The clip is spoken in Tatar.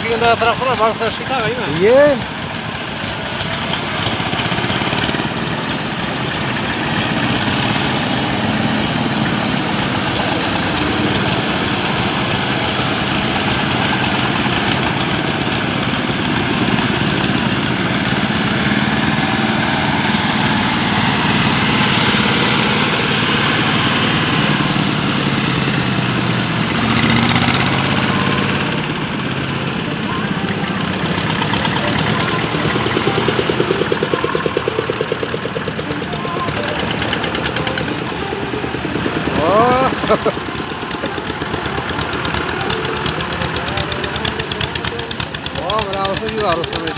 Килгәндә тракторлар барысы да эшли тагы, әйме? Ие. О, менә анысы Юларус.